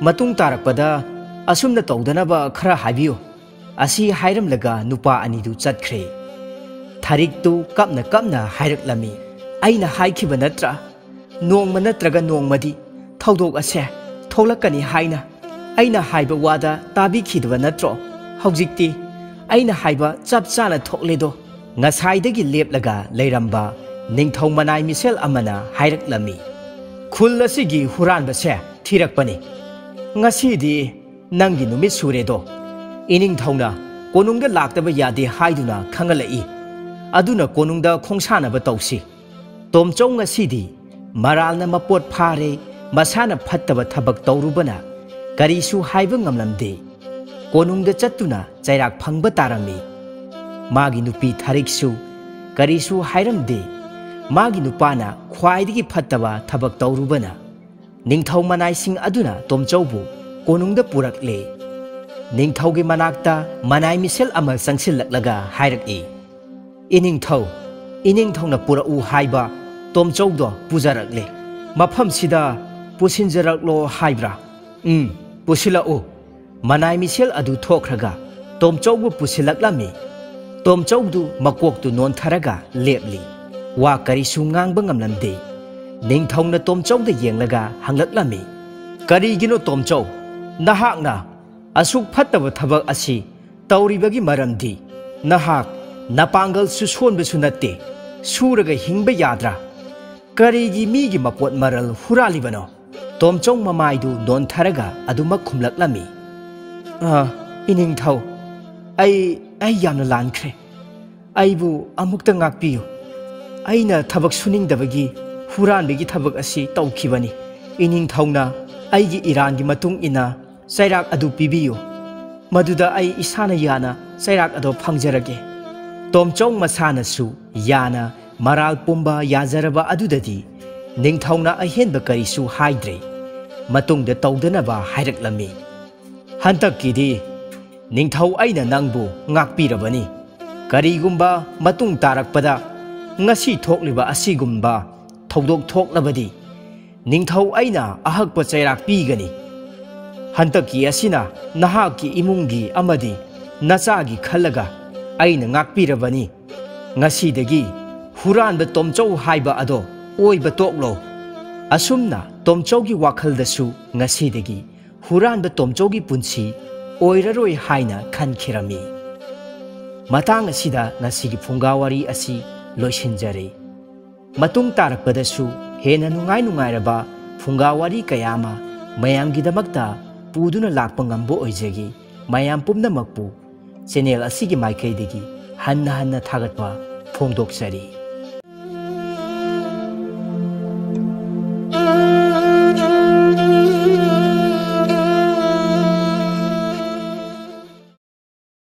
ꯃꯇꯨꯡ ꯇꯥꯔꯛꯄꯗ ꯑꯁꯨꯝꯅ ꯇꯧꯗꯅꯕ ꯈꯔ ꯍꯥꯏꯕꯤꯌꯨ꯫ ꯑꯁꯤ ꯍꯥꯏꯔꯝꯂꯒ ꯅꯨꯄꯥ ꯑꯅꯤꯗꯨ ꯆꯠꯈ꯭ꯔꯦ꯫ ꯊꯥꯔꯤꯛꯇꯨ ꯀꯞꯅ ꯀꯞꯅ ꯍꯥꯏꯔꯛꯂꯝꯃꯤ, "ꯑꯩꯅ ꯍꯥꯏꯈꯤꯕ ꯅꯠꯇ꯭ꯔꯥ? ꯅꯣꯡꯃ ꯅꯠꯇ꯭ꯔꯒ ꯅꯣꯡꯃꯗꯤ ꯊꯧꯗꯣꯛ ꯑꯁꯦ ꯊꯣꯛꯂꯛꯀꯅꯤ ꯍꯥꯏꯅ꯫ ꯑꯩꯅ ꯍꯥꯏꯕ ꯋꯥꯗ ꯇꯥꯕꯤꯈꯤꯗꯕ ꯅꯠꯇ꯭ꯔꯣ? ꯍꯧꯖꯤꯛꯇꯤ ꯑꯩꯅ ꯍꯥꯏꯕ ꯆꯞ ꯆꯥꯅ ꯊꯣꯛꯂꯦꯗꯣ꯫" ꯉꯁꯥꯏꯗꯒꯤ ꯂꯦꯞꯂꯒ ꯂꯩꯔꯝꯕ ꯅꯤꯡꯊꯧ ꯃꯅꯥꯏ ꯃꯤꯁꯦꯜ ꯑꯃꯅ ꯍꯥꯏꯔꯛꯂꯝꯃꯤ, "ꯈꯨꯜ ꯑꯁꯤꯒꯤ ꯍꯨꯔꯥꯟꯕꯁꯦ ꯊꯤꯔꯛꯄꯅꯤ꯫ ꯉꯁꯤꯗꯤ ꯅꯪꯒꯤ ꯅꯨꯃꯤꯠ ꯁꯨꯔꯦꯗꯣ꯫ ꯏꯅꯤꯡꯊꯧꯅ ꯀꯣꯅꯨꯡꯗ ꯂꯥꯛꯇꯕ ꯌꯥꯗꯦ ꯍꯥꯏꯗꯨꯅ ꯈꯪꯍꯜꯂꯛꯏ꯫ ꯑꯗꯨꯅ ꯀꯣꯅꯨꯡꯗ ꯈꯣꯡꯁꯥꯟꯅꯕ ꯇꯧꯁꯤ꯫ ꯇꯣꯝꯆꯧ ꯉꯁꯤꯗꯤ ꯃꯔꯥꯜꯅ ꯃꯄꯣꯠ ꯐꯥꯔꯦ, ꯃꯁꯥꯅ ꯐꯠꯇꯕ ꯊꯕꯛ ꯇꯧꯔꯨꯕꯅ ꯀꯔꯤꯁꯨ ꯍꯥꯏꯕ ꯉꯝꯂꯝꯗꯦ꯫ ꯀꯣꯅꯨꯡꯗ ꯆꯠꯇꯨꯅ ꯆꯩꯔꯥꯛ ꯐꯪꯕ ꯇꯥꯔꯝꯃꯤ꯫ ꯃꯥꯒꯤ ꯅꯨꯄꯤ ꯊꯥꯔꯤꯛꯁꯨ ꯀꯔꯤꯁꯨ ꯍꯥꯏꯔꯝꯗꯦ꯫ ꯃꯥꯒꯤ ꯅꯨꯄꯥꯅ ꯈ꯭ꯋꯥꯏꯗꯒꯤ ꯐꯠꯇꯕ ꯊꯕꯛ ꯇꯧꯔꯨꯕꯅ ꯅꯤꯡꯊꯧ ꯃꯅꯥꯏꯁꯤꯡ ꯑꯗꯨꯅ ꯇꯣꯝꯆꯧꯕꯨ ꯀꯣꯅꯨꯡꯗ ꯄꯨꯔꯛꯂꯦ꯫ ꯅꯤꯡꯊꯧꯒꯤ ꯃꯅꯥꯛꯇ ꯃꯅꯥꯏ ꯃꯤꯁꯦꯜ ꯑꯃ ꯆꯪꯁꯤꯜꯂꯛꯂꯒ ꯍꯥꯏꯔꯛꯏ, "ꯏꯅꯤꯡꯊꯧ, ꯏꯅꯤꯡꯊꯧꯅ ꯄꯨꯔꯛꯎ ꯍꯥꯏꯕ ꯇꯣꯝꯆꯧꯗꯣ ꯄꯨꯖꯔꯛꯂꯦ꯫ ꯃꯐꯝꯁꯤꯗ ꯄꯨꯁꯤꯟꯖꯔꯛꯂꯣ ꯍꯥꯏꯕ꯭ꯔꯥ?" "ꯎꯝ, ꯄꯨꯁꯤꯜꯂꯛꯎ꯫" ꯃꯅꯥꯏ ꯃꯤꯁꯦꯜ ꯑꯗꯨ ꯊꯣꯛꯈ꯭ꯔꯒ ꯇꯣꯝꯆꯧꯕꯨ ꯄꯨꯁꯤꯜꯂꯛꯂꯝꯃꯤ꯫ ꯇꯣꯝꯆꯧꯗꯨ ꯃꯀꯣꯛꯇꯨ ꯅꯣꯟꯊꯔꯒ ꯂꯦꯞꯂꯤ꯫ ꯋꯥ ꯀꯔꯤꯁꯨ ꯉꯥꯡꯕ ꯉꯝꯂꯝꯗꯦ꯫ ꯅꯤꯡꯊꯧꯅ ꯇꯣꯝꯆꯧꯗ ꯌꯦꯡꯂꯒ ꯍꯪꯂꯛꯂꯝꯃꯤ, "ꯀꯔꯤꯒꯤꯅꯣ ꯇꯣꯝꯆꯧ, ꯅꯍꯥꯛꯅ ꯑꯁꯨꯛ ꯐꯠꯇꯕ ꯊꯕꯛ ꯑꯁꯤ ꯇꯧꯔꯤꯕꯒꯤ ꯃꯔꯝꯗꯤ? ꯅꯍꯥꯛ ꯅꯄꯥꯡꯒꯜꯁꯨ ꯁꯣꯟꯕꯁꯨ ꯅꯠꯇꯦ, ꯁꯨꯔꯒ ꯍꯤꯡꯕ ꯌꯥꯗ꯭ꯔꯥ? ꯀꯔꯤꯒꯤ ꯃꯤꯒꯤ ꯃꯄꯣꯠ ꯃꯔꯜ ꯍꯨꯔꯥꯜꯂꯤꯕꯅꯣ?" ꯇꯣꯝꯆꯧ ꯃꯃꯥꯏꯗꯨ ꯅꯣꯟꯊꯔꯒ ꯑꯗꯨꯃꯛ ꯈꯨꯝꯂꯛꯂꯝꯃꯤ, "ꯑ, ꯏꯅꯤꯡꯊꯧ, ꯑꯩ, ꯑꯩ ꯌꯥꯝꯅ ꯂꯥꯟꯈ꯭ꯔꯦ꯫ ꯑꯩꯕꯨ ꯑꯃꯨꯛꯇ ꯉꯥꯛꯄꯤꯌꯨ꯫ ꯑꯩꯅ ꯊꯕꯛ ꯁꯨꯅꯤꯡꯗꯕꯒꯤ ꯍꯨꯔꯥꯟꯕꯒꯤ ꯊꯕꯛ ꯑꯁꯤ ꯇꯧꯈꯤꯕꯅꯤ꯫ ꯏꯅꯤꯡꯊꯧꯅ ꯑꯩꯒꯤ ꯏꯔꯥꯟꯒꯤ ꯃꯇꯨꯡ ꯏꯟꯅ ꯆꯩꯔꯥꯛ ꯑꯗꯨ ꯄꯤꯕꯤꯌꯨ꯫ ꯃꯗꯨꯗ ꯑꯩ ꯏꯁꯥꯅ ꯌꯥꯅ ꯆꯩꯔꯥꯛ ꯑꯗꯨ ꯐꯪꯖꯔꯒꯦ꯫" ꯇꯣꯝꯆꯧ ꯃꯁꯥꯅꯁꯨ ꯌꯥꯅ ꯃꯔꯥꯜ ꯄꯨꯝꯕ ꯌꯥꯖꯔꯕ ꯑꯗꯨꯗꯗꯤ ꯅꯤꯡꯊꯧꯅ ꯑꯍꯦꯟꯕ ꯀꯔꯤꯁꯨ ꯍꯥꯏꯗ꯭ꯔꯦ꯫ ꯃꯇꯨꯡꯗ ꯇꯧꯗꯅꯕ ꯍꯥꯏꯔꯛꯂꯝꯃꯤ, "ꯍꯟꯗꯛꯀꯤꯗꯤ ꯅꯤꯡꯊꯧ ꯑꯩꯅ ꯅꯪꯕꯨ ꯉꯥꯛꯄꯤꯔꯕꯅꯤ꯫ ꯀꯔꯤꯒꯨꯝꯕ ꯃꯇꯨꯡ ꯇꯥꯔꯛꯄꯗ ꯉꯁꯤ ꯊꯣꯛꯂꯤꯕ ꯑꯁꯤꯒꯨꯝꯕ ꯊꯧꯗꯣꯛ ꯊꯣꯛꯂꯕꯗꯤ ꯅꯤꯡꯊꯧ ꯑꯩꯅ ꯑꯍꯛꯄ ꯆꯩꯔꯥꯛ ꯄꯤꯒꯅꯤ꯫ ꯍꯟꯗꯛꯀꯤ ꯑꯁꯤꯅ ꯅꯍꯥꯛꯀꯤ ꯏꯃꯨꯡꯒꯤ ꯑꯃꯗꯤ ꯅꯆꯥꯒꯤ ꯈꯜꯂꯒ ꯑꯩꯅ ꯉꯥꯛꯄꯤꯔꯕꯅꯤ꯫ ꯉꯁꯤꯗꯒꯤ ꯍꯨꯔꯥꯟꯕ ꯇꯣꯝꯆꯧ ꯍꯥꯏꯕ ꯑꯗꯣ ꯑꯣꯏꯕ ꯇꯣꯛꯂꯣ꯫ ꯑꯁꯨꯝꯅ ꯇꯣꯝꯆꯧꯒꯤ ꯋꯥꯈꯜꯗꯁꯨ ꯉꯁꯤꯗꯒꯤ ꯍꯨꯔꯥꯟꯕ ꯇꯣꯝꯆꯧꯒꯤ ꯄꯨꯟꯁꯤ ꯑꯣꯏꯔꯔꯣꯏ ꯍꯥꯏꯅ ꯈꯟꯈꯤꯔꯝꯃꯤ꯫ ꯃꯇꯥꯡ ꯑꯁꯤꯗ ꯉꯁꯤꯒꯤ ꯐꯨꯡꯒꯥ ꯋꯥꯔꯤ ꯑꯁꯤ ꯂꯣꯏꯁꯤꯟꯖꯔꯦ꯫ ꯃꯇꯨꯡ ꯇꯥꯔꯛꯄꯗꯁꯨ ꯍꯦꯟꯅ ꯅꯨꯡꯉꯥꯏ ꯅꯨꯡꯉꯥꯏꯔꯕ ꯐꯨꯡꯒꯥ ꯋꯥꯔꯤ ꯀꯌꯥ ꯑꯃ ꯃꯌꯥꯝꯒꯤꯗꯃꯛꯇ ꯄꯨꯗꯨꯅ ꯂꯥꯛꯄ ꯉꯝꯕ ꯑꯣꯏꯖꯒꯦ꯫ ꯃꯌꯥꯝ ꯄꯨꯝꯅꯃꯛꯄꯨ ꯆꯦꯅꯦꯜ ꯑꯁꯤꯒꯤ ꯃꯥꯏꯀꯩꯗꯒꯤ ꯍꯟꯅ ꯍꯟꯅ ꯊꯥꯒꯠꯄ ꯐꯣꯡꯗꯣꯛꯆꯔꯤ꯫